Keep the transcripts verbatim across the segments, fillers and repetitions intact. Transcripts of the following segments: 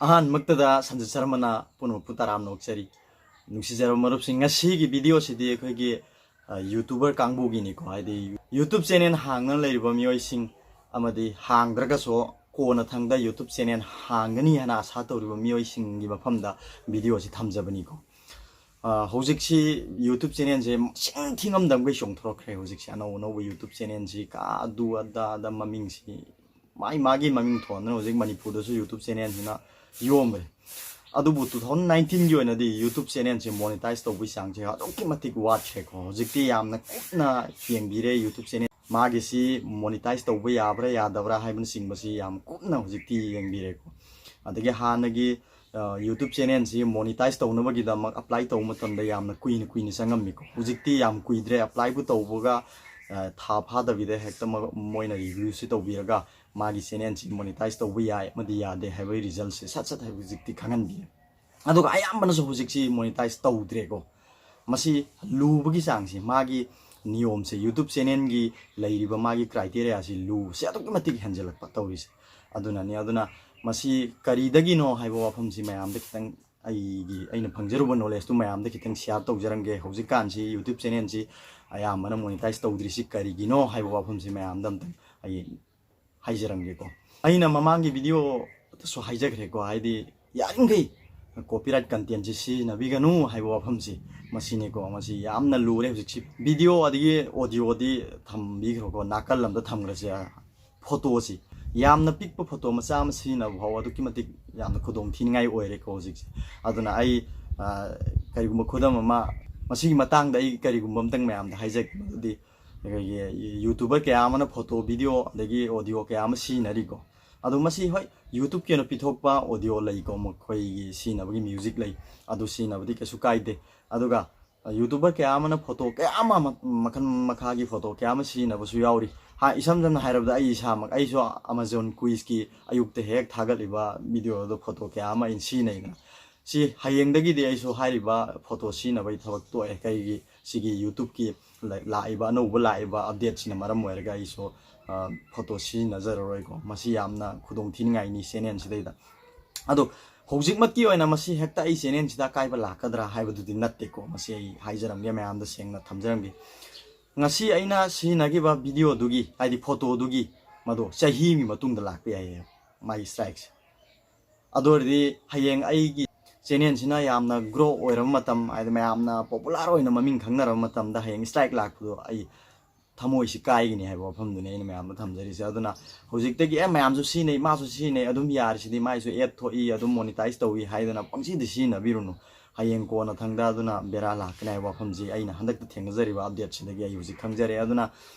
ꯑꯍꯥꯟꯕꯃꯛꯇꯗ ꯁꯟꯖꯤꯠ ꯁꯔꯃꯅ ꯄꯨꯝꯅꯃꯛꯄꯨ ꯇꯔꯥꯝꯅ ꯑꯣꯛꯆꯔꯤ꯫ ꯅꯨꯡꯁꯤꯖꯔꯕ ꯃꯔꯨꯞꯁꯤꯡ, ꯉꯁꯤꯒꯤ ꯚꯤꯗꯤꯑꯣꯁꯤꯗꯤ ꯑꯩꯈꯣꯏꯒꯤ, ꯑ, YouTuber ꯀꯥꯡꯕꯨꯒꯤꯅꯤꯀꯣ꯫ ꯍꯥꯏꯗꯤ YouTube channel ꯍꯥꯡꯅ ꯂꯩꯔꯤꯕ ꯃꯤꯑꯣꯏꯁꯤꯡ ꯑꯃꯗꯤ ꯍꯥꯡꯗ꯭ꯔꯒꯁꯨ ꯀꯣꯟꯅ ꯊꯪꯗ YouTube channel ꯍꯥꯡꯒꯅꯤ ꯍꯥꯏꯅ ꯑꯁꯥ ꯇꯧꯔꯤꯕ ꯃꯤꯑꯣꯏꯁꯤꯡꯒꯤ ꯃꯐꯝꯗ ꯚꯤꯗꯤꯑꯣꯁꯤ ꯊꯝꯖꯕꯅꯤꯀꯣ꯫ ꯑ, ꯍꯧꯖꯤꯛꯁꯤ YouTube channelꯁꯦ ꯃꯁꯤꯡ ꯊꯤꯉꯝꯗꯕꯈꯩ ꯆꯣꯡꯊꯣꯔꯛꯈ꯭ꯔꯦ꯫ ꯍꯧꯖꯤꯛꯁꯤ ꯑꯅꯧ ꯑꯅꯧꯕ YouTube channelꯁꯤ ꯀꯥ ꯑꯗꯨ ꯑꯗꯥ ꯑꯗ ꯃꯃꯤꯡꯁꯤ ꯃꯥꯏ ꯃꯥꯒꯤ ꯃꯃꯤꯡ ꯊꯣꯟꯗꯅ ꯍꯧꯖꯤꯛ ꯃꯅꯤꯄꯨꯔꯗꯁꯨ YouTube channelꯁꯤꯅ ꯌꯣꯝꯈ꯭ꯔꯦ꯫ ꯑꯗꯨꯕꯨ two thousand nineteenꯒꯤ ꯑꯣꯏꯅꯗꯤ YouTube channelꯁꯦ monetize ꯇꯧꯕꯒꯤ ꯆꯥꯡꯁꯦ ꯑꯗꯨꯛꯀꯤ ꯃꯇꯤꯛ ꯋꯥꯠꯈ꯭ꯔꯦꯀꯣ꯫ ꯍꯧꯖꯤꯛꯇꯤ ꯌꯥꯝꯅ ꯀꯨꯞꯅ ꯌꯦꯡꯕꯤꯔꯦ YouTube channel꯫ ꯃꯥꯒꯤꯁꯤ monetize ꯇꯧꯕ ꯌꯥꯕ꯭ꯔꯥ ꯌꯥꯗꯕ꯭ꯔꯥ ꯍꯥꯏꯕꯅꯆꯤꯡꯕꯁꯤ ꯌꯥꯝ ꯀꯨꯞꯅ ꯍꯧꯖꯤꯛꯇꯤ ꯌꯦꯡꯕꯤꯔꯦꯀꯣ꯫ ꯑꯗꯒꯤ ꯍꯥꯟꯅꯒꯤ, ꯑ, YouTube channelꯁꯤ monetize ꯇꯧꯅꯕꯒꯤꯗꯃꯛ apply ꯇꯧꯕ ꯃꯇꯝꯗ ꯌꯥꯝꯅ ꯀꯨꯏꯅ ꯀꯨꯏꯅ ꯆꯪꯉꯝꯃꯤꯀꯣ꯫ ꯍꯧꯖꯤꯛꯇꯤ ꯌꯥꯝ ꯀꯨꯏꯗ꯭ꯔꯦ꯫ Applyꯕꯨ ꯇꯧꯕꯒ, ꯑ, ꯊꯥ ꯐꯥꯗꯕꯤꯗ ꯍꯦꯛꯇ ꯃ-, ꯃꯣꯏꯅ reviewꯁꯤ ꯇꯧꯕꯤꯔꯒ ꯃꯥꯒꯤ channelꯁꯤ monetize ꯇꯧꯕ ꯌꯥꯏ ꯑꯃꯗꯤ ꯌꯥꯗꯦ ꯍꯥꯏꯕꯒꯤ resultꯁꯦ ꯁꯠ ꯁꯠ ꯍꯧꯖꯤꯛꯇꯤ ꯈꯪꯍꯟꯕꯤꯔꯦ꯫ ꯑꯗꯨꯒ ꯑꯌꯥꯝꯕꯅꯁꯨ ꯍꯧꯖꯤꯛꯁꯤ monetize ꯇꯧꯗ꯭ꯔꯦꯀꯣ꯫ ꯃꯁꯤ ꯂꯨꯕꯒꯤ ꯆꯥꯡꯁꯦ, ꯃꯥꯒꯤ ꯅꯤꯌꯣꯝꯁꯦ, YouTube channelꯒꯤ ꯂꯩꯔꯤꯕ ꯃꯥꯒꯤ criteriaꯁꯤ ꯂꯨꯕꯁꯦ ꯑꯗꯨꯛꯀꯤ ꯃꯇꯤꯛ ꯍꯦꯟꯖꯜꯂꯛꯄ ꯇꯧꯔꯤꯁꯦ꯫ ꯑꯗꯨꯅꯅꯤ꯫ ꯑꯗꯨꯅ ꯃꯁꯤ ꯀꯔꯤꯗꯒꯤꯅꯣ ꯍꯥꯏꯕ ꯋꯥꯐꯝꯁꯤ ꯃꯌꯥꯝꯗ ꯈꯤꯇꯪ, ꯑꯩꯒꯤ, ꯑꯩꯅ ꯐꯪꯖꯔꯨꯕ knowledgeꯇꯨ ꯃꯌꯥꯝꯗ ꯈꯤꯇꯪ share ꯇꯧꯖꯔꯝꯒꯦ꯫ ꯍꯧꯖꯤꯛꯀꯥꯟꯁꯤ YouTube channelꯁꯤ ꯑꯌꯥꯝꯕꯅ monetize ꯇꯧꯗ꯭ꯔꯤꯁꯤ ꯀꯔꯤꯒꯤꯅꯣ ꯍꯥꯏꯕ ꯋꯥꯐꯝꯁꯤ ꯃꯌꯥꯝꯗ ꯑꯝꯇꯪ ꯑꯩ ꯍꯥꯏꯖꯔꯝꯒꯦꯀꯣ꯫ ꯑꯩꯅ ꯃꯃꯥꯡꯒꯤ videoꯗꯁꯨ ꯍꯥꯏꯖꯈ꯭ꯔꯦꯀꯣ, ꯍꯥꯏꯗꯤ ꯌꯥꯔꯤꯃꯈꯩ copyright contentꯁꯤ ꯁꯤꯖꯤꯟꯅꯕꯤꯒꯅꯨ ꯍꯥꯏꯕ ꯋꯥꯐꯝꯁꯤ ꯃꯁꯤꯅꯤꯀꯣ꯫ ꯃꯁꯤ ꯌꯥꯝꯅ ꯂꯨꯔꯦ ꯍꯧꯖꯤꯛꯁꯤ꯫ Video ꯑꯗꯒꯤ audioꯗꯤ ꯊꯝꯕꯤꯈ꯭ꯔꯣꯀꯣ, ꯅꯥꯀꯜ ꯑꯃꯗ ꯊꯝꯈ꯭ꯔꯁꯦ꯫ Photoꯁꯤ, ꯌꯥꯝꯅ ꯄꯤꯛꯄ photo ꯃꯆꯥ ꯑꯃ ꯁꯤꯖꯤꯟꯅꯕ ꯐꯥꯎ ꯑꯗꯨꯛꯀꯤ ꯃꯇꯤꯛ ꯌꯥꯝꯅ ꯈꯨꯗꯣꯡ ꯊꯤꯅꯤꯡꯉꯥꯏ ꯑꯣꯏꯔꯦꯀꯣ ꯍꯧꯖꯤꯛꯁꯦ꯫ ꯑꯗꯨꯅ ꯑꯩ, ꯑ, ꯀꯔꯤꯒꯨꯝꯕ ꯈꯨꯗꯝ ꯑꯃ, ꯃꯁꯤꯒꯤ ꯃꯇꯥꯡꯗ ꯑꯩ ꯀꯔꯤꯒꯨꯝꯕ ꯑꯝꯇꯪ ꯃꯌꯥꯝꯗ ꯍꯥꯏꯖꯒꯦ꯫ ꯑꯗꯨꯗꯤ ꯑꯩꯈꯣꯏꯒꯤ YouTuber ꯀꯌꯥ ꯑꯃꯅ photo, video ꯑꯗꯒꯤ audio ꯀꯌꯥ ꯑꯃ ꯁꯤꯖꯤꯟꯅꯔꯤꯀꯣ꯫ ꯑꯗꯣ ꯃꯁꯤ, ꯍꯣꯏ, YouTubeꯀꯤ ꯑꯣꯏꯅ ꯄꯤꯊꯣꯛꯄ audio ꯂꯩꯀꯣ, ꯃꯈꯣꯏꯒꯤ ꯁꯤꯖꯤꯟꯅꯕꯒꯤ music ꯂꯩ, ꯑꯗꯨ ꯁꯤꯖꯤꯟꯅꯕꯗꯤ ꯀꯩꯁꯨ ꯀꯥꯏꯗꯦ꯫ ꯑꯗꯨꯒ, ꯑ, YouTuber ꯀꯌꯥ ꯑꯃꯅ photo ꯀꯌꯥ ꯑꯃ, ꯃ-, ꯃꯈꯜ ꯃꯈꯥꯒꯤ photo ꯀꯌꯥ ꯑꯃ ꯁꯤꯖꯤꯟꯅꯕꯁꯨ ꯌꯥꯎꯔꯤ꯫ ꯍꯥ, ꯏꯁꯝ ꯁꯝꯅ ꯍꯥꯏꯔꯕꯗ ꯑꯩ ꯏꯁꯥꯃꯛ, ꯑꯩꯁꯨ Amazon Quizꯀꯤ ꯑꯌꯨꯛꯇ ꯍꯦꯛ ꯊꯥꯒꯠꯂꯤꯕ videoꯗꯣ photo ꯀꯌꯥ ꯑꯃ ꯑꯩꯅ ꯁꯤꯖꯤꯟꯅꯩꯗꯅ꯫ ꯁꯤ ꯍꯌꯦꯡꯗꯒꯤꯗꯤ ꯑꯩꯁꯨ ꯍꯥꯏꯔꯤꯕ photo ꯁꯤꯖꯤꯟꯅꯕꯒꯤ ꯊꯕꯛ ꯇꯣꯛꯑꯦ꯫ ꯀꯩꯒꯤ? ꯁꯤꯒꯤ YouTubeꯀꯤ ꯂ-, ꯂꯥꯛꯏꯕ, ꯑꯅꯧꯕ ꯂꯥꯛꯏꯕ updateꯁꯤꯅ ꯃꯔꯝ ꯑꯣꯏꯔꯒ ꯑꯩꯁꯨ, ꯑ, photo ꯁꯤꯖꯤꯟꯅꯖꯔꯔꯣꯏꯀꯣ꯫ ꯃꯁꯤ ꯌꯥꯝꯅ ꯈꯨꯗꯣꯡ ꯊꯤꯅꯤꯡꯉꯥꯏꯅꯤ channelꯁꯤꯗꯩꯗ꯫ ꯑꯗꯣ ꯍꯧꯖꯤꯛꯃꯛꯀꯤ ꯑꯣꯏꯅ ꯃꯁꯤ ꯍꯦꯛꯇ ꯑꯩ ꯆꯦꯅꯦꯜꯁꯤꯗ ꯑꯀꯥꯏꯕ ꯂꯥꯛꯀꯗ꯭ꯔꯥ ꯍꯥꯏꯕꯗꯨꯗꯤ ꯅꯠꯇꯦꯀꯣ꯫ ꯃꯁꯤ ꯑꯩ ꯍꯥꯏꯖꯔꯝꯒꯦ, ꯃꯌꯥꯝꯗ ꯁꯦꯡꯅ ꯊꯝꯖꯔꯝꯒꯦ꯫ ꯉꯁꯤ ꯑꯩꯅ ꯁꯤꯖꯤꯟꯅꯈꯤꯕ ꯚꯤꯗꯤꯑꯣꯗꯨꯒꯤ, ꯍꯥꯏꯗꯤ ꯐꯣꯇꯣꯗꯨꯒꯤ, ꯃꯗꯣ ꯆꯍꯤ ꯑꯃꯒꯤ ꯃꯇꯨꯡꯗ ꯂꯥꯛꯄ ꯌꯥꯏꯌꯦ ꯃꯥꯒꯤ ꯁ꯭ꯇ꯭ꯔꯥꯏꯛꯁꯦ꯫ ꯑꯗꯨ ꯑꯣꯏꯔꯗꯤ ꯍꯌꯦꯡ ꯑꯩꯒꯤ ꯆꯦꯅꯦꯜꯁꯤꯅ ꯌꯥꯝꯅ ꯒ꯭ꯔꯣ ꯑꯣꯏꯔꯕ ꯃꯇꯝ, ꯍꯥꯏꯗꯤ ꯃꯌꯥꯝꯅ ꯄꯣꯄꯨꯂꯔ ꯑꯣꯏꯅ ꯃꯃꯤꯡ ꯈꯪꯅꯔꯕ ꯃꯇꯝꯗ ꯍꯌꯦꯡ ꯁ꯭ꯇ꯭ꯔꯥꯏꯛ ꯂꯥꯛꯄꯗꯣ ꯑꯩ ꯊꯃꯣꯏꯁꯤ ꯀꯥꯏꯒꯅꯤ ꯍꯥꯏꯕ ꯋꯥꯐꯝꯗꯨꯅꯤ ꯑꯩꯅ ꯃꯌꯥꯝꯗ ꯊꯝꯖꯔꯤꯁꯦ꯫ ꯑꯗꯨꯅ ꯍꯧꯖꯤꯛꯇꯒꯤ ꯑꯦ ꯃꯌꯥꯝꯁꯨ ꯁꯤꯖꯤꯟꯅꯩ, ꯃꯥꯁꯨ ꯁꯤꯖꯤꯟꯅꯩ, ꯑꯗꯨꯝ ꯌꯥꯔꯤꯁꯤꯗꯤ, ꯃꯥꯏꯁꯨ ꯑꯦꯗ ꯊꯣꯛꯏ, ꯑꯗꯨꯝ ꯃꯣꯅꯤꯇꯥꯏꯁ ꯇꯧꯏ ꯍꯥꯏꯗꯅ ꯄꯪꯁꯤꯗ ꯁꯤꯖꯤꯟꯅꯕꯤꯔꯨꯅꯨ꯫ ꯍꯌꯦꯡ ꯀꯣꯟꯅ ꯊꯪꯗ ꯑꯗꯨꯅ ꯕꯦꯔꯥ ꯂꯥꯛꯀꯅꯤ ꯍꯥꯏꯕ ꯋꯥꯐꯝꯁꯤ ꯑꯩꯅ ꯍꯟꯗꯛꯇ ꯊꯦꯡꯅꯖꯔꯤꯕ ꯑꯞꯗꯦꯠꯁꯤꯗꯒꯤ ꯑꯩ ꯍꯧꯖꯤꯛ ꯈꯪꯖꯔꯦ꯫ ꯑꯗꯨꯅ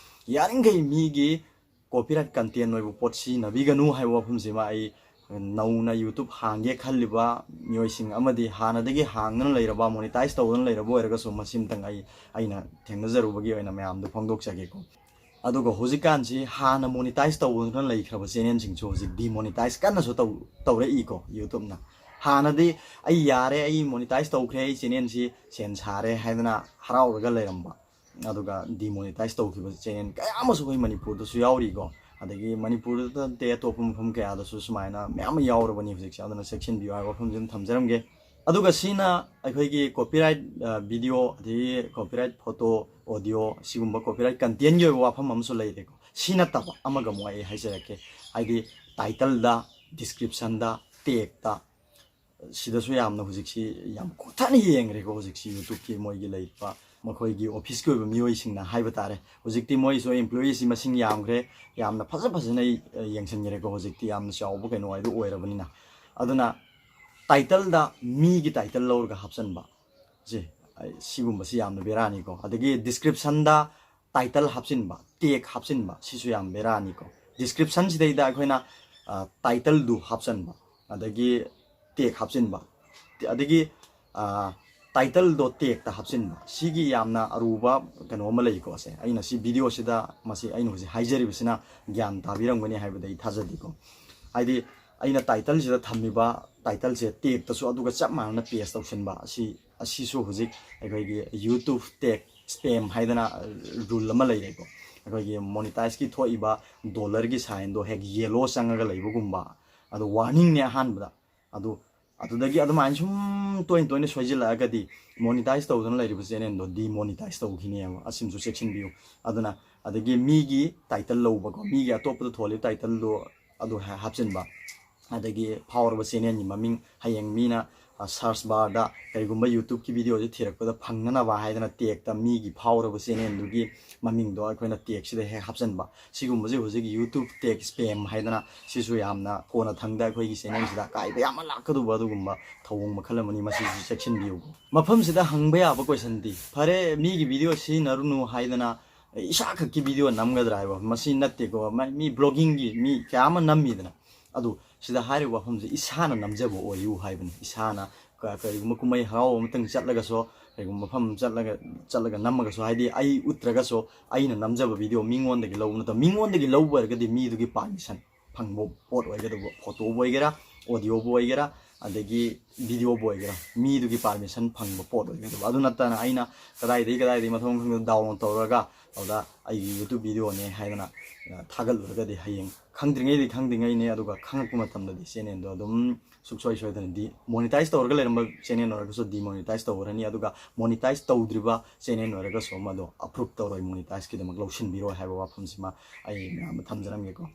ꯌꯥꯔꯤꯈꯩ ꯃꯤꯒꯤ ꯀꯣꯄꯤꯔꯥꯏꯠ ꯀꯟꯇꯦꯟ ꯑꯣꯏꯕ ꯄꯣꯠ ꯁꯤꯖꯤꯟꯅꯕꯤꯒꯅꯨ ꯍꯥꯏꯕ ꯋꯥꯐꯝꯁꯤꯃ ꯑꯩ ꯅꯧꯅ ꯌꯨꯇ꯭ꯌꯨꯕ ꯍꯥꯡꯒꯦ ꯈꯜꯂꯤꯕ ꯃꯤꯑꯣꯏꯁꯤꯡ ꯑꯃꯗꯤ ꯍꯥꯟꯅꯗꯒꯤ ꯍꯥꯡꯗꯨꯅ ꯂꯩꯔꯕ, ꯃꯣꯅꯤꯇꯥꯏꯁ ꯇꯧꯗꯨꯅ ꯂꯩꯔꯕ ꯑꯣꯏꯔꯒꯁꯨ ꯃꯁꯤꯝꯇꯪ ꯑꯩ, ꯑꯩꯅ ꯊꯦꯡꯅꯖꯔꯨꯕꯒꯤ ꯑꯣꯏꯅ ꯃꯌꯥꯝꯗ ꯐꯣꯡꯗꯣꯛꯆꯒꯦꯀꯣ꯫ ꯑꯗꯨꯒ ꯍꯧꯖꯤꯛꯀꯥꯟꯁꯤ ꯍꯥꯟꯅ ꯃꯣꯅꯤꯇꯥꯏꯁ ꯇꯧꯗꯨꯅ ꯂꯩꯈ꯭ꯔꯕ ꯆꯦꯅꯦꯜꯁꯤꯡꯁꯨ ꯍꯧꯖꯤꯛ ꯗꯤꯃꯣꯅꯤꯇꯥꯏꯁ ꯀꯟꯅꯁꯨ ꯇꯧ-, ꯇꯧꯔꯛꯏꯀꯣ ꯌꯨꯇ꯭ꯌꯨꯕꯅ꯫ ꯍꯥꯟꯅꯗꯤ "ꯑꯩ ꯌꯥꯔꯦ, ꯑꯩ ꯃꯣꯅꯤꯇꯥꯏꯁ ꯇꯧꯈ꯭ꯔꯦ, ꯑꯩ ꯆꯦꯅꯦꯜꯁꯤ ꯁꯦꯟ ꯁꯥꯔꯦ" ꯍꯥꯏꯗꯅ ꯍꯔꯥꯎꯔꯒ ꯂꯩꯔꯝꯕ, ꯑꯗꯨꯒ ꯗꯤꯃꯣꯅꯤꯇꯥꯏꯁ ꯇꯧꯈꯤꯕ ꯆꯦꯅꯦꯜ ꯀꯌꯥ ꯑꯃꯁꯨ ꯑꯩꯈꯣꯏ ꯃꯅꯤꯄꯨꯔꯗꯁꯨ ꯌꯥꯎꯔꯤꯀꯣ꯫ ꯑꯗꯒꯤ ꯃꯅꯤꯄꯨꯔꯗ ꯅꯠꯇꯦ, ꯑꯇꯣꯞꯄ ꯃꯐꯝ ꯀꯌꯥꯗꯁꯨ ꯁꯨꯃꯥꯏꯅ ꯃꯌꯥꯝ ꯑꯃ ꯌꯥꯎꯔꯕꯅꯤ ꯍꯧꯖꯤꯛꯁꯦ꯫ ꯑꯗꯨꯅ ꯆꯦꯛꯁꯤꯟꯕꯤꯌꯨ ꯍꯥꯏꯕ ꯋꯥꯐꯝꯁꯤ ꯑꯗꯨꯝ ꯊꯝꯖꯔꯝꯒꯦ꯫ ꯑꯗꯨꯒ ꯁꯤꯅ ꯑꯩꯈꯣꯏꯒꯤ ꯀꯣꯄꯤꯔꯥꯏꯠ, ꯑ, ꯚꯤꯗꯤꯑꯣ, ꯑꯗꯒꯤ ꯀꯣꯄꯤꯔꯥꯏꯠ ꯐꯣꯇꯣ, ꯑꯣꯗꯤꯑꯣ, ꯁꯤꯒꯨꯝꯕ ꯀꯣꯄꯤꯔꯥꯏꯠ ꯀꯟꯇꯦꯟꯒꯤ ꯑꯣꯏꯕ ꯋꯥꯐꯝ ꯑꯃꯁꯨ ꯂꯩꯔꯦꯀꯣ꯫ ꯁꯤ ꯅꯠꯇꯕ ꯑꯃꯒ ꯑꯃꯨꯛ ꯑꯩ ꯍꯥꯏꯖꯔꯛꯀꯦ, ꯍꯥꯏꯗꯤ ꯇꯥꯏꯇꯜꯗ, ꯗꯤꯁꯀ꯭ꯔꯤꯞꯁꯟꯗ, ꯇꯦꯛꯇ, ꯁꯤꯗꯁꯨ ꯌꯥꯝꯅ ꯍꯧꯖꯤꯛꯁꯤ ꯌꯥꯝ ꯀꯨꯞꯊꯅ ꯌꯦꯡꯈ꯭ꯔꯦꯀꯣ꯫ ꯍꯧꯖꯤꯛꯁꯤ ꯌꯨꯇ꯭ꯌꯨꯕꯀꯤ ꯃꯣꯏꯒꯤ ꯂꯩꯔꯤꯕ ꯃꯈꯣꯏꯒꯤ ꯑꯣꯐꯤꯁꯀꯤ ꯑꯣꯏꯕ ꯃꯤꯑꯣꯏꯁꯤꯡꯅ ꯍꯥꯏꯕ ꯇꯥꯔꯦ꯫ ꯍꯧꯖꯤꯛꯇꯤ ꯃꯣꯏꯁꯨ ꯑꯦꯝꯄ꯭ꯂꯣꯌꯤꯁꯤ ꯃꯁꯤꯡ ꯌꯥꯝꯈ꯭ꯔꯦ, ꯌꯥꯝꯅ ꯐꯖ ꯐꯖꯅ, ꯑ, ꯌꯦꯡꯁꯤꯟꯈ꯭ꯔꯦꯀꯣ꯫ ꯍꯧꯖꯤꯛꯇꯤ ꯌꯥꯝꯅ ꯆꯥꯎꯕ ꯀꯩꯅꯣ ꯍꯥꯏꯗꯨ ꯑꯣꯏꯔꯕꯅꯤꯅ꯫ ꯑꯗꯨꯅ ꯇꯥꯏꯇꯜꯗ ꯃꯤꯒꯤ ꯇꯥꯏꯇꯜ ꯂꯧꯔꯒ ꯍꯥꯞꯆꯤꯟꯕ, ꯁꯤ, ꯑꯩ, ꯁꯤꯒꯨꯝꯕꯁꯤ ꯌꯥꯝꯅ ꯕꯦꯔꯥꯅꯤꯀꯣ꯫ ꯑꯗꯒꯤ ꯗꯤꯁꯀ꯭ꯔꯤꯞꯁꯟꯗ ꯇꯥꯏꯇꯜ ꯍꯥꯞꯆꯤꯟꯕ, ꯇꯦꯒ ꯍꯥꯞꯆꯤꯟꯕ, ꯁꯤꯁꯨ ꯌꯥꯝ ꯕꯦꯔꯥꯅꯤꯀꯣ꯫ ꯗꯤꯁꯀ꯭ꯔꯤꯞꯁꯟꯁꯤꯗꯩꯗ ꯑꯩꯈꯣꯏꯅ, ꯑ, ꯇꯥꯏꯇꯜꯗꯨ ꯍꯥꯞꯆꯤꯟꯕ, ꯑꯗꯒꯤ ꯇꯦꯒ ꯍꯥꯞꯆꯤꯟꯕ, ꯑꯗꯒꯤ, ꯑ, ꯇꯥꯏꯇꯜꯗꯣ ꯇꯦꯒꯇ ꯍꯥꯞꯆꯤꯟꯕ, ꯁꯤꯒꯤ ꯌꯥꯝꯅ ꯑꯔꯨꯕ ꯀꯩꯅꯣ ꯑꯃ ꯂꯩꯀꯣ꯫ ꯁꯦ, ꯑꯩꯅ ꯁꯤ ꯚꯤꯗꯤꯑꯣꯁꯤꯗ ꯃꯁꯤ ꯑꯩꯅ ꯍꯧꯖꯤꯛ ꯍꯥꯏꯖꯔꯤꯕꯁꯤꯅ ꯒ꯭ꯌꯥꯟ ꯇꯥꯕꯤꯔꯝꯒꯅꯤ ꯍꯥꯏꯕꯗ ꯑꯩ ꯊꯥꯖꯗꯦꯀꯣ꯫ ꯍꯥꯏꯗꯤ ꯑꯩꯅ ꯇꯥꯏꯇꯜꯁꯤꯗ ꯊꯝꯃꯤꯕ ꯇꯥꯏꯇꯜꯁꯦ ꯇꯦꯒꯇꯁꯨ ꯑꯗꯨꯒ ꯆꯞ ꯃꯥꯟꯅꯅ ꯄꯦꯁ ꯇꯧꯁꯤꯟꯕ, ꯑꯁꯤ, ꯑꯁꯤꯁꯨ ꯍꯧꯖꯤꯛ ꯑꯩꯈꯣꯏꯒꯤ ꯌꯨꯇ꯭ꯌꯨꯕ ꯇꯦꯒ ꯁ꯭ꯄꯦꯝ ꯍꯥꯏꯗꯅ ꯔꯨꯜ ꯑꯃ ꯂꯩꯔꯦꯀꯣ꯫ ꯑꯩꯈꯣꯏꯒꯤ ꯃꯣꯅꯤꯇꯥꯏꯁꯀꯤ ꯊꯣꯛꯏꯕ ꯗꯣꯂꯔꯒꯤ ꯁꯥꯏꯟꯗꯣ ꯍꯦꯛ ꯌꯦꯂꯣ ꯆꯪꯉꯒ ꯂꯩꯕꯒꯨꯝꯕ, ꯑꯗꯣ ꯋꯥꯔꯅꯤꯡꯅꯦ ꯑꯍꯥꯟꯕꯗ꯫ ꯑꯗꯨ ꯑꯗꯨꯗꯒꯤ ꯑꯗꯨꯃꯥꯏꯅ ꯁꯨꯝ ꯇꯣꯏꯅ ꯇꯣꯏꯅ ꯁꯣꯏꯖꯤꯜꯂꯛꯑꯒꯗꯤ monetize ꯇꯧꯗꯅ ꯂꯩꯔꯤꯕ channelꯗꯣ demonetize ꯇꯧꯈꯤꯅꯦꯕ꯫ ꯑꯁꯤꯃꯁꯨ ꯆꯦꯛꯁꯤꯟꯕꯤꯌꯨ꯫ ꯑꯗꯨꯅ ꯑꯗꯒꯤ ꯃꯤꯒꯤ title ꯂꯧꯕꯀꯣ, ꯃꯤꯒꯤ ꯑꯇꯣꯞꯄꯗ ꯊꯣꯜꯂꯤꯕ titleꯗꯣ ꯑꯗꯨ ꯍꯥ-, ꯍꯥꯞꯆꯤꯟꯕ, ꯑꯗꯒꯤ ꯐꯥꯎꯔꯕ channelꯒꯤ ꯃꯃꯤꯡ ꯍꯌꯦꯡ ꯃꯤꯅ search barꯗ ꯀꯔꯤꯒꯨꯝꯕ YouTubeꯀꯤ videoꯁꯦ ꯊꯤꯔꯛꯄꯗ ꯐꯪꯅꯅꯕ ꯍꯥꯏꯗꯅ tagꯇ ꯃꯤꯒꯤ ꯐꯥꯎꯔꯕ channelꯗꯨꯒꯤ ꯃꯃꯤꯡꯗꯣ ꯑꯩꯈꯣꯏꯅ tagꯁꯤꯗ ꯍꯦꯛ ꯍꯥꯞꯆꯤꯟꯕ꯫ ꯁꯤꯒꯨꯝꯕꯁꯦ ꯍꯧꯖꯤꯛ YouTube tag spam ꯍꯥꯏꯗꯅ ꯁꯤꯁꯨ ꯌꯥꯝꯅ ꯀꯣꯟꯅ ꯊꯪꯗ ꯑꯩꯈꯣꯏꯒꯤ channelꯁꯤꯗ ꯑꯀꯥꯏꯕ ꯌꯥꯝꯅ ꯂꯥꯛꯀꯗꯧꯕ ꯑꯗꯨꯒꯨꯝꯕ ꯊꯧꯑꯣꯡ ꯃꯈꯜ ꯑꯃꯅꯤ꯫ ꯃꯁꯤꯁꯨ ꯆꯦꯛꯁꯤꯟꯕꯤꯌꯨ꯫ ꯃꯐꯝꯁꯤꯗ ꯍꯪꯕ ꯌꯥꯕ questionꯗꯤ, ꯐꯔꯦ, ꯃꯤꯒꯤ video ꯁꯤꯖꯤꯟꯅꯔꯨꯅꯨ ꯍꯥꯏꯗꯅ ꯏꯁꯥꯈꯛꯀꯤ video ꯅꯝꯒꯗ꯭ꯔꯥ ꯍꯥꯏꯕ? ꯃꯁꯤ ꯅꯠꯇꯦꯀꯣ꯫ ꯃ-, ꯃꯤ bloggingꯒꯤ ꯃꯤ ꯀꯌꯥ ꯑꯃ ꯅꯝꯃꯤꯗꯅ꯫ ꯑꯗꯨ ꯁꯤꯗ ꯍꯥꯏꯔꯤꯕ ꯋꯥꯐꯝꯁꯦ ꯏꯁꯥꯅ ꯅꯝꯖꯕ ꯑꯣꯏꯌꯨ ꯍꯥꯏꯕꯅꯤ꯫ ꯏꯁꯥꯅ ꯀ-, ꯀꯔꯤꯒꯨꯝꯕ ꯀꯨꯝꯍꯩ ꯍꯔꯥꯎ ꯑꯃꯇꯪ ꯆꯠꯂꯒꯁꯨ, ꯀꯔꯤꯒꯨꯝꯕ ꯃꯐꯝ ꯑꯃ ꯆꯠꯂꯒ, ꯆꯠꯂꯒ ꯅꯝꯃꯒꯁꯨ, ꯍꯥꯏꯗꯤ ꯑꯩ ꯎꯠꯇ꯭ꯔꯒꯁꯨ, ꯑꯩꯅ ꯅꯝꯖꯕ video ꯃꯤꯉꯣꯟꯗꯒꯤ ꯂꯧꯕ ꯅꯠꯇꯕ, ꯃꯤꯉꯣꯟꯗꯒꯤ ꯂꯧꯕ ꯑꯣꯏꯔꯒꯗꯤ ꯃꯤꯗꯨꯒꯤ permission ꯐꯪꯕ ꯄꯣꯠ ꯑꯣꯏꯒꯗꯧꯕ, photoꯕꯨ ꯑꯣꯏꯒꯦꯔꯥ, audioꯕꯨ ꯑꯣꯏꯒꯦꯔꯥ, ꯑꯗꯒꯤ videoꯕꯨ ꯑꯣꯏꯒꯦꯔꯥ, ꯃꯤꯗꯨꯒꯤ permission ꯐꯪꯕ ꯄꯣꯠ ꯑꯣꯏꯒꯗꯧꯕ꯫ ꯑꯗꯨ ꯅꯠꯇꯅ ꯑꯩꯅ ꯀꯗꯥꯏꯗꯒꯤ ꯀꯗꯥꯏꯗꯒꯤ ꯃꯊꯣꯡ ꯈꯪꯗ download ꯇꯧꯔꯒ ꯑꯗꯨꯗ ꯑꯩꯒꯤ YouTube videoꯅꯦ ꯍꯥꯏꯗꯅ, ꯑ, ꯊꯥꯒꯠꯂꯨꯔꯒꯗꯤ ꯍꯌꯦꯡ ꯈꯪꯗ꯭ꯔꯤꯉꯩꯗꯤ ꯈꯪꯗ꯭ꯔꯤꯉꯩꯅꯦ, ꯑꯗꯨꯒ ꯈꯪꯉꯛꯄ ꯃꯇꯝꯗꯗꯤ channelꯗꯣ ꯑꯗꯨꯝ ꯁꯨꯡꯁꯣꯏ ꯁꯣꯏꯗꯅ ꯗꯤ-, monetize ꯇꯧꯔꯒ ꯂꯩꯔꯝꯕ channel ꯑꯣꯏꯔꯒꯁꯨ demonetize ꯇꯧꯔꯅꯤ, ꯑꯗꯨꯒ monetize ꯇꯧꯗ꯭ꯔꯤꯕ channel ꯑꯣꯏꯔꯒꯁꯨ ꯃꯗꯣ approve ꯇꯧꯔꯣꯏ, monetizeꯀꯤꯗꯃꯛ ꯂꯧꯁꯤꯟꯕꯤꯔꯣꯏ ꯍꯥꯏꯕ ꯋꯥꯐꯝꯁꯤꯃ ꯑꯩ ꯃꯌꯥꯝꯗ ꯊꯝꯖꯔꯝꯒꯦꯀꯣ꯫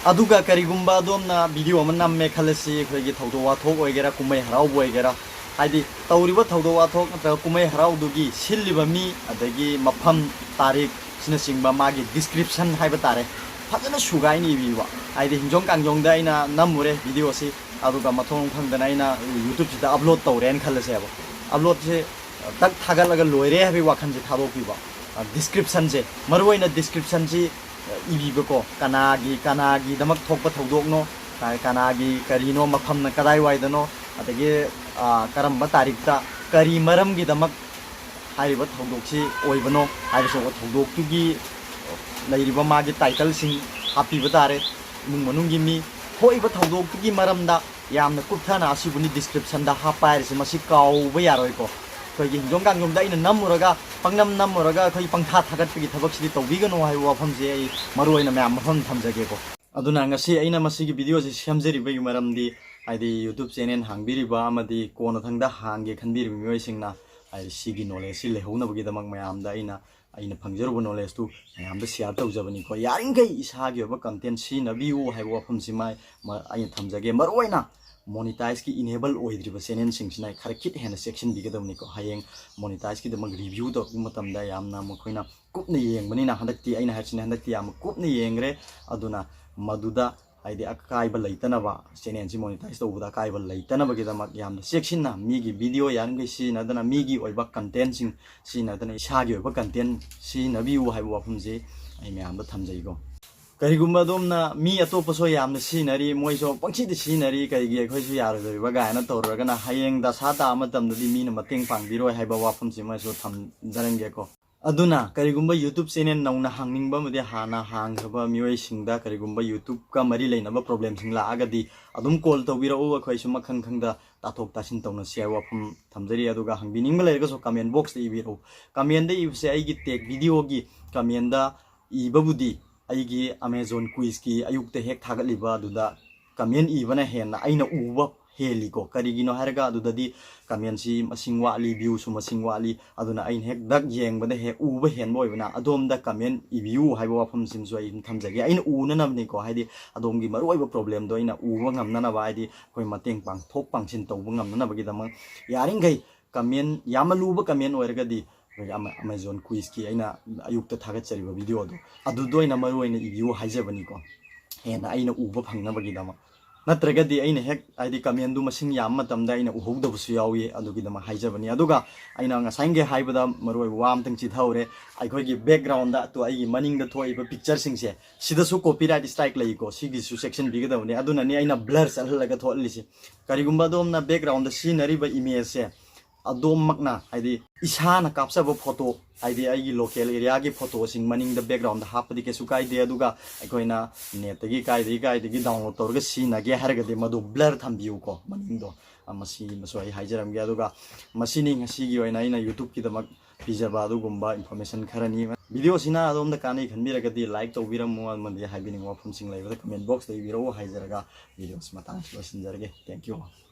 ꯑꯗꯨꯒ ꯀꯔꯤꯒꯨꯝꯕ ꯑꯗꯣꯝꯅ video ꯑꯃ ꯅꯝꯃꯦ ꯈꯜꯂꯁꯤ, ꯑꯩꯈꯣꯏꯒꯤ ꯊꯧꯗꯣꯛ ꯋꯥꯊꯣꯛ ꯑꯣꯏꯒꯦꯔꯥ, ꯀꯨꯝꯍꯩ ꯍꯔꯥꯎꯕ ꯑꯣꯏꯒꯦꯔꯥ, ꯍꯥꯏꯗꯤ ꯇꯧꯔꯤꯕ ꯊꯧꯗꯣꯛ ꯋꯥꯊꯣꯛ ꯅꯠꯇ꯭ꯔꯒ ꯀꯨꯝꯍꯩ ꯍꯔꯥꯎꯗꯨꯒꯤ ꯁꯤꯜꯂꯤꯕ ꯃꯤ, ꯑꯗꯒꯤ ꯃꯐꯝ, ꯇꯥꯔꯤꯛ, ꯁꯤꯅꯆꯤꯡꯕ ꯃꯥꯒꯤ description ꯍꯥꯏꯕ ꯇꯥꯔꯦ, ꯐꯖꯅ ꯁꯨꯒꯥꯏꯅ ꯏꯕꯤꯕ꯫ ꯍꯥꯏꯗꯤ ꯍꯤꯡꯖꯣꯡ ꯀꯥꯡꯖꯣꯡꯗ ꯑꯩꯅ ꯅꯝꯃꯨꯔꯦ videoꯁꯤ, ꯑꯗꯨꯒ ꯃꯊꯣꯡ ꯈꯪꯗꯅ ꯑꯩꯅ YouTubeꯁꯤꯗ upload ꯇꯧꯔꯦꯅ ꯈꯜꯂꯁꯦꯕ꯫ Uploadꯁꯦ ꯇꯛ ꯊꯥꯒꯠꯂꯒ ꯂꯣꯏꯔꯦ ꯍꯥꯏꯕꯒꯤ ꯋꯥꯈꯜꯁꯦ ꯊꯥꯗꯣꯛꯄꯤꯕ꯫ ꯑ, descriptionꯁꯦ, ꯃꯔꯨꯑꯣꯏꯅ descriptionꯁꯤ, ꯑ, ꯏꯕꯤꯕꯀꯣ, ꯀꯅꯥꯒꯤ, ꯀꯅꯥꯒꯤꯗꯃꯛ ꯊꯣꯛꯄ ꯊꯧꯗꯣꯛꯅꯣ, ꯀ-, ꯀꯅꯥꯒꯤ ꯀꯔꯤꯅꯣ, ꯃꯐꯝꯅ ꯀꯗꯥꯏꯋꯥꯏꯗꯅꯣ, ꯑꯗꯒꯤ, ꯑ, ꯀꯔꯝꯕ ꯇꯥꯔꯤꯛꯇ, ꯀꯔꯤ ꯃꯔꯝꯒꯤꯗꯃꯛ ꯍꯥꯏꯔꯤꯕ ꯊꯧꯗꯣꯛꯁꯤ ꯑꯣꯏꯕꯅꯣ ꯍꯥꯏꯕꯁꯨ, ꯊꯧꯗꯣꯛꯇꯨꯒꯤ ꯂꯩꯔꯤꯕ ꯃꯥꯒꯤ titleꯁꯤꯡ ꯍꯥꯞꯄꯤꯕ ꯇꯥꯔꯦ꯫ ꯏꯃꯨꯡ ꯃꯅꯨꯡꯒꯤ ꯃꯤ, ꯊꯣꯛꯏꯕ ꯊꯧꯗꯣꯛꯇꯨꯒꯤ ꯃꯔꯝꯗ ꯌꯥꯝꯅ ꯀꯨꯞꯊꯅ ꯑꯁꯤꯕꯨꯅꯤ descriptionꯗ ꯍꯥꯞꯄ ꯍꯥꯏꯔꯤꯁꯦ, ꯃꯁꯤ ꯀꯥꯎꯕ ꯌꯥꯔꯣꯏꯀꯣ꯫ ꯑꯩꯈꯣꯏꯒꯤ ꯍꯤꯡꯖꯣꯝ ꯀꯥꯡꯖꯣꯝꯗ ꯑꯩꯅ ꯅꯝꯃꯨꯔꯒ, ꯄꯪꯅꯝ ꯅꯝꯃꯨꯔꯒ ꯑꯩꯈꯣꯏ ꯄꯪꯊꯥ ꯊꯥꯒꯠꯄꯒꯤ ꯊꯕꯛꯁꯤꯗꯤ ꯇꯧꯕꯤꯒꯅꯨ ꯍꯥꯏꯕ ꯋꯥꯐꯝꯁꯦ ꯑꯩ ꯃꯔꯨ ꯑꯣꯏꯅ ꯃꯌꯥꯝ ꯃꯐꯝ ꯊꯝꯖꯒꯦꯀꯣ꯫ ꯑꯗꯨꯅ ꯉꯁꯤ ꯑꯩꯅ ꯃꯁꯤꯒꯤ videoꯁꯤ ꯁꯦꯝꯖꯔꯤꯕꯒꯤ ꯃꯔꯝꯗꯤ, ꯍꯥꯏꯗꯤ YouTube channel ꯍꯥꯡꯕꯤꯔꯤꯕ ꯑꯃꯗꯤ ꯀꯣꯟꯅꯊꯪꯗ ꯍꯥꯡꯒꯦ ꯈꯟꯕꯤꯔꯤꯕ ꯃꯤꯑꯣꯏꯁꯤꯡꯅ ꯍꯥꯏꯗꯤ ꯁꯤꯒꯤ knowledge ꯁꯤ ꯂꯩꯍꯧꯅꯕꯒꯤꯗꯃꯛ ꯃꯌꯥꯝꯗ ꯑꯩꯅ, ꯑꯩꯅ ꯐꯪꯖꯔꯨꯕ knowledge ꯇꯨ ꯃꯌꯥꯝꯗ share ꯇꯧꯖꯕꯅꯤꯀꯣ꯫ ꯌꯥꯔꯤꯈꯩ ꯏꯁꯥꯒꯤ ꯑꯣꯏꯕ content ꯁꯤꯖꯤꯟꯅꯕꯤꯌꯨ ꯍꯥꯏꯕ ꯋꯥꯐꯝꯁꯤꯃ ꯃ-, ꯑꯩꯅ ꯊꯝꯖꯒꯦ꯫ ꯃꯔꯨꯑꯣꯏꯅ monetize ꯀꯤ enable ꯑꯣꯏꯗ꯭ꯔꯤꯕ channel ꯁꯤꯡꯁꯤꯅ ꯈꯔ ꯈꯤꯠ ꯍꯦꯟꯅ ꯆꯦꯛꯁꯤꯟꯕꯤꯒꯗꯕꯅꯤꯀꯣ꯫ ꯍꯌꯦꯡ monetize ꯀꯤꯗꯃꯛ review ꯇꯧꯔꯛꯄ ꯃꯇꯝꯗ ꯌꯥꯝꯅ ꯃꯈꯣꯏꯅ ꯀꯨꯞꯅ ꯌꯦꯡꯕꯅꯤꯅ, ꯍꯟꯗꯛꯇꯤ ꯑꯩꯅ ꯍꯥꯏꯔꯤꯁꯤꯅ ꯍꯟꯗꯛꯇꯤ ꯌꯥꯝꯅ ꯀꯨꯞꯅ ꯌꯦꯡꯈ꯭ꯔꯦ꯫ ꯑꯗꯨꯅ ꯃꯗꯨꯗ ꯍꯥꯏꯗꯤ ꯑꯀꯥꯏꯕ ꯂꯩꯇꯅꯕ, channel ꯁꯤ monetize ꯇꯧꯕꯗ ꯑꯀꯥꯏꯕ ꯂꯩꯇꯅꯕꯒꯤꯗꯃꯛ ꯌꯥꯝꯅ ꯆꯦꯛꯁꯤꯟꯅ ꯃꯤꯒꯤ video ꯌꯥꯔꯤꯈꯩ ꯁꯤꯖꯤꯟꯅꯗꯅ, ꯃꯤꯒꯤ ꯑꯣꯏꯕ content ꯁꯤꯡ ꯁꯤꯖꯤꯟꯅꯗꯅ ꯏꯁꯥꯒꯤ ꯑꯣꯏꯕ content ꯁꯤꯖꯤꯟꯅꯕꯤꯌꯨ ꯍꯥꯏꯕ ꯋꯥꯐꯝꯁꯤ ꯑꯩ ꯃꯌꯥꯝꯗ ꯊꯝꯖꯩꯀꯣ꯫ ꯀꯔꯤꯒꯨꯝꯕ ꯑꯗꯣꯝꯅ ꯃꯤ ꯑꯇꯣꯞꯄꯁꯨ ꯌꯥꯝꯅ ꯁꯤꯖꯤꯟꯅꯔꯤ, ꯃꯣꯏꯁꯨ ꯄꯪꯁꯤꯗ ꯁꯤꯖꯤꯟꯅꯔꯤ, ꯀꯩꯒꯤ ꯑꯩꯈꯣꯏꯁꯨ ꯌꯥꯔꯣꯏꯗꯣꯔꯤꯕ ꯀꯥꯏꯅ ꯇꯧꯔꯒꯅ ꯍꯌꯦꯡ ꯗꯁꯥ ꯇꯥꯕ ꯃꯇꯝꯗꯗꯤ ꯃꯤꯅ ꯃꯇꯦꯡ ꯄꯥꯡꯕꯤꯔꯣꯏ ꯍꯥꯏꯕ ꯋꯥꯐꯝꯁꯤꯃꯁꯨ ꯊꯝꯖꯔꯝꯒꯦꯀꯣ꯫ ꯑꯗꯨꯅ ꯀꯔꯤꯒꯨꯝꯕ YouTube channel ꯅꯧꯅ ꯍꯥꯡꯅꯤꯡꯕ ꯑꯃꯗꯤ ꯍꯥꯟꯅ ꯍꯥꯡꯈ꯭ꯔꯕ ꯃꯤꯑꯣꯏꯁꯤꯡꯗ ꯀꯔꯤꯒꯨꯝꯕ YouTube ꯀ ꯃꯔꯤ ꯂꯩꯅꯕ problem ꯁꯤꯡ ꯂꯥꯛꯑꯒꯗꯤ ꯑꯗꯨꯝ call ꯇꯧꯕꯤꯔꯛꯎ, ꯑꯩꯈꯣꯏꯁꯨ ꯃꯈꯪ ꯈꯪꯗ ꯇꯥꯊꯣꯛ ꯇꯥꯁꯤꯟ ꯇꯧꯅꯁꯤ ꯍꯥꯏꯕ ꯋꯥꯐꯝ ꯊꯝꯖꯔꯤ꯫ ꯑꯗꯨꯒ ꯍꯪꯕꯤꯅꯤꯡꯕ ꯂꯩꯔꯒꯁꯨ comment box ꯇ ꯏꯕꯤꯔꯛꯎ꯫ Comment ꯗ ꯏꯕꯁꯦ ꯑꯩꯒꯤ tech video ꯒꯤ comment ꯗ ꯏꯕꯕꯨꯗꯤ ꯑꯩꯒꯤ Amazon quiz ꯀꯤ ꯑꯌꯨꯛꯇ ꯍꯦꯛ ꯊꯥꯒꯠꯂꯤꯕ ꯑꯗꯨꯗ comment ꯏꯕꯅ ꯍꯦꯟꯅ ꯑꯩꯅ ꯎꯕ ꯍꯦꯜꯂꯤꯀꯣ꯫ ꯀꯔꯤꯒꯤꯅꯣ ꯍꯥꯏꯔꯒ ꯑꯗꯨꯗꯗꯤ comment ꯁꯤ ꯃꯁꯤꯡ ꯋꯥꯠꯂꯤ, view ꯁꯨ ꯃꯁꯤꯡ ꯋꯥꯠꯂꯤ, ꯑꯗꯨꯅ ꯑꯩꯅ ꯍꯦꯛ ꯗꯛ ꯌꯦꯡꯕꯗ ꯍꯦꯛ ꯎꯕ ꯍꯦꯟꯕ ꯑꯣꯏꯕꯅ ꯑꯗꯣꯝꯗ comment ꯏꯕꯤꯌꯨ ꯍꯥꯏꯕ ꯋꯥꯐꯝꯁꯤꯃꯁꯨ ꯑꯩ ꯑꯗꯨꯝ ꯊꯝꯖꯒꯦ꯫ ꯑꯩꯅ ꯎꯅꯅꯕꯅꯤꯀꯣ, ꯍꯥꯏꯗꯤ ꯑꯗꯣꯝꯒꯤ ꯃꯔꯨꯑꯣꯏꯕ problem ꯗꯣ ꯑꯩꯅ ꯎꯕ ꯉꯝꯅꯅꯕ, ꯍꯥꯏꯗꯤ ꯑꯩꯈꯣꯏ ꯃꯇꯦꯡ ꯄꯥꯡꯊꯣꯛ ꯄꯥꯡꯁꯤꯟ ꯇꯧꯕ ꯉꯝꯅꯅꯕꯒꯤꯗꯃꯛ ꯌꯥꯔꯤꯈꯩ comment, ꯌꯥꯝꯅ ꯂꯨꯕ comment ꯑꯣꯏꯔꯒꯗꯤ ꯑꯩꯈꯣꯏꯒꯤ ꯑꯃ-, Amazon quiz ꯀꯤ ꯑꯩꯅ ꯑꯌꯨꯛꯇ ꯊꯥꯒꯠꯆꯔꯤꯕ video ꯗꯣ ꯑꯗꯨꯗ ꯑꯣꯏꯅ ꯃꯔꯨ ꯑꯣꯏꯅ ꯏꯕꯤꯌꯨ ꯍꯥꯏꯖꯕꯅꯤꯀꯣ, ꯍꯦꯟꯅ ꯑꯩꯅ ꯎꯕ ꯐꯪꯅꯕꯒꯤꯗꯃꯛ꯫ ꯅꯠꯇ꯭ꯔꯒꯗꯤ ꯑꯩꯅ ꯍꯦꯛ, ꯍꯥꯏꯗꯤ comment ꯗꯨ ꯃꯁꯤꯡ ꯌꯥꯝꯕ ꯃꯇꯝꯗ ꯑꯩꯅ ꯎꯍꯧꯗꯕꯁꯨ ꯌꯥꯎꯏ, ꯑꯗꯨꯒꯤꯗꯃꯛ ꯍꯥꯏꯖꯕꯅꯤ꯫ ꯑꯗꯨꯒ ꯑꯩꯅ ꯉꯁꯥꯏꯒꯤ ꯍꯥꯏꯕꯗ ꯃꯔꯨꯑꯣꯏꯕ ꯋꯥ ꯑꯃꯇꯪ ꯆꯤꯊꯍꯧꯔꯦ, ꯑꯩꯈꯣꯏꯒꯤ background ꯗ ꯑꯇꯣ-, ꯑꯩꯒꯤ ꯃꯅꯤꯡꯗ ꯊꯣꯛꯏꯕ picture ꯁꯤꯡꯁꯦ ꯁꯤꯗꯁꯨ copyright strike ꯂꯩꯀꯣ, ꯁꯤꯒꯤꯁꯨ ꯆꯦꯛꯁꯤꯟꯕꯤꯒꯗꯕꯅꯤ꯫ ꯑꯗꯨꯅꯅꯤ ꯑꯩꯅ blur ꯆꯠꯍꯜꯂꯒ ꯊꯣꯛꯍꯜꯂꯤꯁꯦ꯫ ꯀꯔꯤꯒꯨꯝꯕ ꯑꯗꯣꯝꯅ background ꯗ ꯁꯤꯖꯤꯟꯅꯔꯤꯕ image ꯁꯦ ꯑꯗꯣꯝꯃꯛꯅ, ꯍꯥꯏꯗꯤ ꯏꯁꯥꯅ ꯀꯥꯞꯆꯕ photo, ꯍꯥꯏꯗꯤ ꯑꯩꯒꯤ local area ꯒꯤ photo ꯁꯤꯡ ꯃꯅꯤꯡꯗ background ꯗ ꯍꯥꯞꯄꯗꯤ ꯀꯩꯁꯨ ꯀꯥꯏꯗꯦ꯫ ꯑꯗꯨꯒ ꯑꯩꯈꯣꯏꯅ net ꯇꯒꯤ ꯀꯥꯏꯗꯒꯤ ꯀꯥꯏꯗꯒꯤ download ꯇꯧꯔꯒ ꯁꯤꯖꯤꯟꯅꯒꯦ ꯍꯥꯏꯔꯒꯗꯤ ꯃꯗꯨ blur ꯊꯝꯕꯤꯌꯨꯀꯣ ꯃꯅꯤꯡꯗꯣ꯫ ꯑ, ꯃꯁꯤꯃꯁꯨ ꯑꯩ ꯍꯥꯏꯖꯔꯝꯒꯦ꯫ ꯑꯗꯨꯒ ꯃꯁꯤꯅꯤ ꯉꯁꯤꯒꯤ ꯑꯣꯏꯅ ꯑꯩꯅ YouTube ꯀꯤꯗꯃꯛ ꯄꯤꯖꯕ ꯑꯗꯨꯒꯨꯝꯕ ꯏꯟꯐꯣꯔꯃꯦꯁꯟ ꯈꯔꯅꯤ꯫ ꯚꯤꯗꯤꯑꯣꯁꯤꯅ ꯑꯗꯣꯝꯗ ꯀꯥꯟꯅꯩ ꯈꯟꯕꯤꯔꯒꯗꯤ ꯂꯥꯏꯛ ꯇꯧꯕꯤꯔꯝꯃꯨ, ꯑꯃꯗꯤ ꯍꯥꯏꯕꯤꯅꯤꯡꯕ ꯋꯥꯐꯝꯁꯤꯡ ꯂꯩꯕꯗ ꯀꯃꯦꯟ ꯕꯣꯛꯁꯇ ꯏꯕꯤꯔꯛꯎ ꯍꯥꯏꯖꯔꯒ ꯚꯤꯗꯤꯑꯣꯁꯤ ꯃꯇꯥꯡꯁꯤ ꯂꯣꯏꯁꯤꯟꯖꯔꯒꯦ꯫ Thank you all.